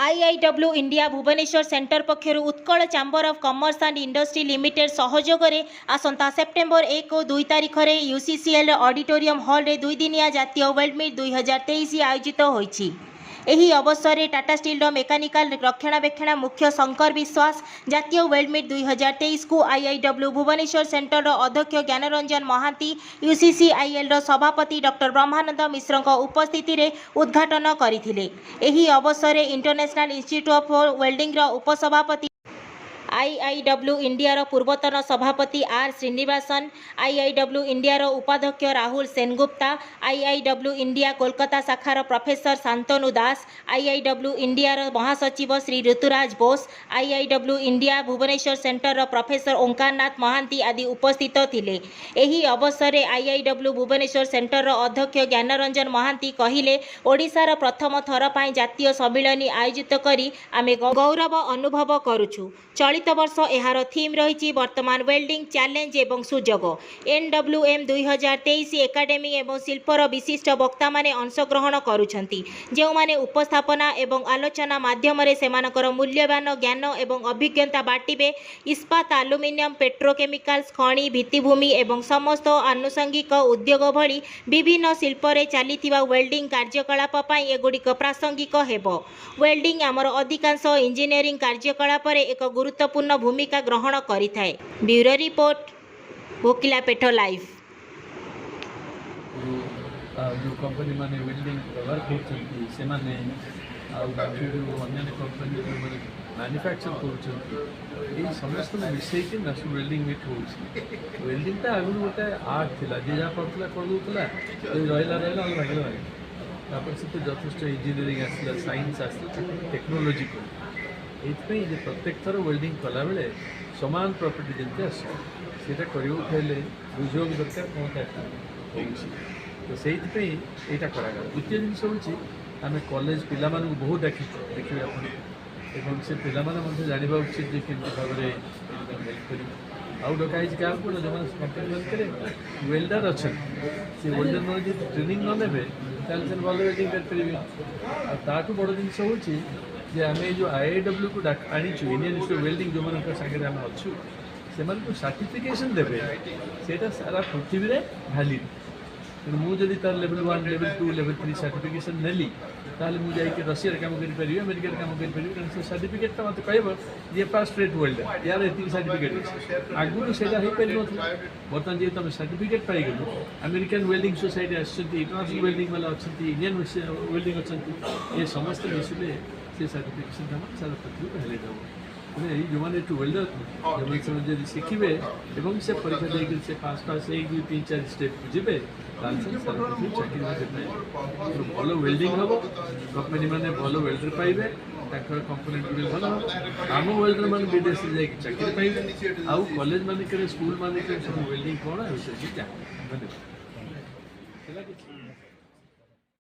ଆଇଆଇଡବ୍ଲ୍ୟୁ India Bhubaneswar centre ପକ୍ଷରୁ Utkal chamber of commerce and industry limited ସହଯୋଗରେ ଆସନ୍ତା ସେପ୍ଟେମ୍ବର 1 ଓ 2 ତାରିଖରେ ୟୁସିସିଏଲ୍ ଅଡିଟୋରିୟମ ହଲରେ 2 ଦିନିଆ ଜାତୀୟ ୱେଲ୍ଡ ମିଟ୍ 2023 ଆୟୋଜିତ ହୋଇଛି। ଏହି ଅବସରରେ ଟାଟା ଷ୍ଟିଲ୍ର ମେକାନିକାଲ ରକ୍ଷଣାବେକ୍ଷଣ ମୁଖ୍ୟ ଶଙ୍କର ବିଶ୍ୱାସ ଜାତୀୟ ୱେଲ୍ଡ ମିଟ୍ 2023କୁ ଆଇଆଇଡବ୍ଲ୍ୟୁ ଭୁବନେଶ୍ୱର ସେଣ୍ଟରର ଅଧ୍ୟକ୍ଷ ଜ୍ଞାନରଞ୍ଜନ ମହାନ୍ତି, ୟୁସିସିଆଇଏଲ୍ର ସଭାପତି ଡକ୍ଟର ବ୍ରହ୍ମାନନ୍ଦ ମିଶ୍ରଙ୍କ ଉପସ୍ଥିତିରେ ଉଦ୍ଘାଟନ କରିଥିଲେ। ଏହି ଅବସରରେ ଇଣ୍ଟରନ୍ୟାସନାଲ ଇନଷ୍ଟିଚ୍ୟୁଟ୍ ଅଫ୍ ୱେଲ୍ଡିଂର ଉପସଭାପତି, ଆଇଆଇଡବ୍ଲ୍ୟୁ ଇଣ୍ଡିଆର ପୂର୍ବତନ ସଭାପତି ଆର୍ ଶ୍ରୀନିବାସନ, ଆଇଆଇଡବ୍ଲ୍ୟୁ ଇଣ୍ଡିଆର ଉପାଧ୍ୟକ୍ଷ ରାହୁଲ ସେନଗୁପ୍ତା, ଆଇଆଇଡବ୍ଲ୍ୟୁ ଇଣ୍ଡିଆ କୋଲକାତା ଶାଖାର ପ୍ରଫେସର ଶାନ୍ତନୁ ଦାସ, ଆଇଆଇଡବ୍ଲ୍ୟୁ ଇଣ୍ଡିଆର ମହାସଚିବ ଶ୍ରୀ ଋତୁରାଜ ବୋଷ, ଆଇଆଇଡବ୍ଲ୍ୟୁ ଇଣ୍ଡିଆ ଭୁବନେଶ୍ୱର ସେଣ୍ଟରର ପ୍ରଫେସର ଓଙ୍କାରନାଥ ମହାନ୍ତି ଆଦି ଉପସ୍ଥିତ ଥିଲେ। ଏହି ଅବସରରେ ଆଇଆଇଡବ୍ଲ୍ୟୁ ଭୁବନେଶ୍ୱର ସେଣ୍ଟରର ଅଧ୍ୟକ୍ଷ ଜ୍ଞାନରଞ୍ଜନ ମହାନ୍ତି କହିଲେ, ଓଡ଼ିଶାର ପ୍ରଥମ ଥର ପାଇଁ ଜାତୀୟ ସମ୍ମିଳନୀ ଆୟୋଜିତ କରି ଆମେ ଗୌରବ ଅନୁଭବ କରୁଛୁ। ଚଳିତ ବର୍ଷ ଏହାର ଥିମ୍ ରହିଛି ବର୍ତ୍ତମାନ ୱେଲ୍ଡିଂ ଚ୍ୟାଲେଞ୍ଜ ଏବଂ ସୁଯୋଗ। ଏନ୍ଡବ୍ଲ୍ୟୁଏମ୍ 2023 ଏକାଡେମୀ ଏବଂ ଶିଳ୍ପର ବିଶିଷ୍ଟ ବକ୍ତାମାନେ ଅଂଶଗ୍ରହଣ କରୁଛନ୍ତି, ଯେଉଁମାନେ ଉପସ୍ଥାପନା ଏବଂ ଆଲୋଚନା ମାଧ୍ୟମରେ ସେମାନଙ୍କର ମୂଲ୍ୟବାନ ଜ୍ଞାନ ଏବଂ ଅଭିଜ୍ଞତା ବାଣ୍ଟିବେ। ଇସ୍ପାତ, ଆଲୁମିନିୟମ, ପେଟ୍ରୋକେମିକାଲ୍ସ, ଖଣି, ଭିତ୍ତିଭୂମି ଏବଂ ସମସ୍ତ ଆନୁଷଙ୍ଗିକ ଉଦ୍ୟୋଗ ଭଳି ବିଭିନ୍ନ ଶିଳ୍ପରେ ଚାଲିଥିବା ୱେଲ୍ଡିଂ କାର୍ଯ୍ୟକଳାପ ପାଇଁ ଏଗୁଡ଼ିକ ପ୍ରାସଙ୍ଗିକ ହେବ। ୱେଲ୍ଡିଂ ଆମର ଅଧିକାଂଶ ଇଞ୍ଜିନିୟରିଂ କାର୍ଯ୍ୟକଳାପରେ ଏକ ଗୁରୁତ୍ୱପୂର୍ଣ୍ଣ ଭୂମିକା ଗ୍ରହଣ କରିଥାଏ। ବ୍ୟୁରୋ ରିପୋର୍ଟ, ଭୋକିଲା ପେଟ ଲାଇଭ୍। ଯେଉଁ କମ୍ପାନୀ ମାନେ ୱେଲ୍ଡିଂ ବ୍ୟବହାର କରୁଛନ୍ତି ସେମାନେ, ଆଉ ବାକି ଯେଉଁ ଅନ୍ୟାନ୍ୟ କମ୍ପାନୀ ଯେଉଁମାନେ ମ୍ୟାନୁଫ୍ୟାକ୍ଚର କରୁଛନ୍ତି, ଏଇ ସମସ୍ତଙ୍କୁ ମିଶେଇକି ନ୍ୟାସନାଲ୍ ୱେଲ୍ଡିଂ ମିଟ୍ ହେଉଛି। ୱେଲ୍ଡିଂଟା ଆଗରୁ ଗୋଟେ ଆର୍ଟ ଥିଲା। ଯିଏ ଯାହା ପାରୁଥିଲା କରିଦେଉଥିଲା। ଯଦି ରହିଲା ରହିଲା, ଆଉ ଭାଙ୍ଗିଲା ଭାଙ୍ଗିଲା। ତାପରେ ସେଥିରେ ଯଥେଷ୍ଟ ଇଞ୍ଜିନିୟରିଂ ଆସିଲା, ସାଇନ୍ସ ଆସିଲା, ତାକୁ ଟେକ୍ନୋଲୋଜି କଲେ। ଏଇଥିପାଇଁ ଯେ ପ୍ରତ୍ୟେକ ଥର ୱେଲ୍ଡିଂ କଲାବେଳେ ସମାନ ପ୍ରପର୍ଟି ଯେମିତି ଆସିବ, ସେଇଟା କରିବାକୁ ହେଲେ ବୁଝିବାକୁ ଦରକାର କ'ଣ ହେଉଛି। ତ ସେଇଥିପାଇଁ ଏଇଟା କରାଗଲା। ଦ୍ୱିତୀୟ ଜିନିଷ ହେଉଛି, ଆମେ କଲେଜ ପିଲାମାନଙ୍କୁ ବହୁତ ଡାକିଛୁ, ଦେଖିବେ ଆପଣ। ଏବଂ ସେ ପିଲାମାନେ ମଧ୍ୟ ଜାଣିବା ଉଚିତ ଯେ କେମିତି ଭାବରେ ଏଇଟା ହେଲ୍ପ କରିବେ। ଆଉ ଡକା ହେଇଛି କାହାକୁ ନା ଯେଉଁମାନେ କମ୍ପାନୀ ମାନଙ୍କରେ ୱେଲ୍ଡର ଅଛନ୍ତି। ସେ ୱେଲ୍ଡର ମାନେ ଯଦି ଟ୍ରେନିଂ ନ ନେବେ, ତାହେଲେ ସେମାନେ ଭଲ ୱେଲ୍ଡିଂ କରିପାରିବେ। ଆଉ ତାଠୁ ବଡ଼ ଜିନିଷ ହେଉଛି ଯେ ଆମେ ଏଇ ଯେଉଁ ଆଇଆଇଡବ୍ଲ୍ୟୁକୁ ଆଣିଛୁ, ଇଣ୍ଡିଆନ୍ ଇନଷ୍ଟିଚ୍ୟୁଟ୍ ୱେଲ୍ଡିଂ, ଯେଉଁମାନଙ୍କ ସାଙ୍ଗରେ ଆମେ ଅଛୁ, ସେମାନଙ୍କୁ ସାର୍ଟିଫିକେସନ୍ ଦେବେ। ସେଇଟା ସାରା ପୃଥିବୀରେ ଭ୍ୟାଲିଡ୍। ତେଣୁ ମୁଁ ଯଦି ତାର ଲେଭେଲ୍ 1, ଲେଭେଲ୍ 2, ଲେଭେଲ୍ 3 ସାର୍ଟିଫିକେସନ୍ ନେଲି, ତାହେଲେ ମୁଁ ଯାଇକି ରଷିଆରେ କାମ କରିପାରିବି, ଆମେରିକାରେ କାମ କରିପାରିବି। କାରଣ ସେ ସାର୍ଟିଫିକେଟ୍ଟା ମୋତେ କହିବ ଯେ ଫାର୍ଷ୍ଟ ରେଟ୍ ୱେଲ୍ଡର, ୟାର ଏତିକି ସାର୍ଟିଫିକେଟ୍ ଅଛି। ଆଗରୁ ସେଇଟା ହେଇପାରିନଥିଲା। ବର୍ତ୍ତମାନ ଯେହେତୁ ଆମେ ସାର୍ଟିଫିକେଟ୍ ପାଇଗଲୁ, ଆମେରିକାନ୍ ୱେଲ୍ଡିଂ ସୋସାଇଟି ଆସିଛନ୍ତି, ଇଣ୍ଟରନ୍ୟାସନାଲ୍ ୱେଲ୍ଡିଂ ବାଲା ଅଛନ୍ତି, ଇଣ୍ଡିଆନ୍ ୱେଲ୍ଡିଂ ଅଛନ୍ତି, ଏ ସମସ୍ତେ ମିଶିଲେ ସେ ସାର୍ଟିଫିକେସନ୍ଟା ଆମର ସାରା ପୃଥିବୀ ଭ୍ୟାଲିଡ୍ ହେବ। ତେଣୁ ଏଇ ଯେଉଁମାନେ ଏଠୁ ୱେଲ୍ଡର, ଯେଉଁମାନେ ସେମାନେ ଯଦି ଶିଖିବେ ଏବଂ ସେ ପରୀକ୍ଷା ଦେଇକରି ସେ ପାସ୍ ପାସ୍ 1, 2, 3, 4 ଷ୍ଟେପ୍କୁ ଯିବେ, ତାହେଲେ ସେ ସାରା ପୃଥିବୀ ଚାକିରି ମଧ୍ୟ ପାଇବେ। ତେଣୁ ଭଲ ୱେଲ୍ଡିଂ ହେବ, କମ୍ପାନୀମାନେ ଭଲ ୱେଲ୍ଡର ପାଇବେ, ତାଙ୍କର କମ୍ପୋନେଣ୍ଟ ଗୁଡ଼ିକ ଭଲ ହେବ, ଆମ ୱେଲ୍ଡର ମାନେ ବିଦେଶରେ ଯାଇକି ଚାକିରି ପାଇବେ, ଆଉ କଲେଜ ମାନଙ୍କରେ, ସ୍କୁଲ ମାନଙ୍କରେ ସବୁ ୱେଲ୍ଡିଂ କ'ଣ ଏ ବିଷୟରେ ସବୁ ଜାଣିବେ। ଧନ୍ୟବାଦ। ହେଲା କିଛି?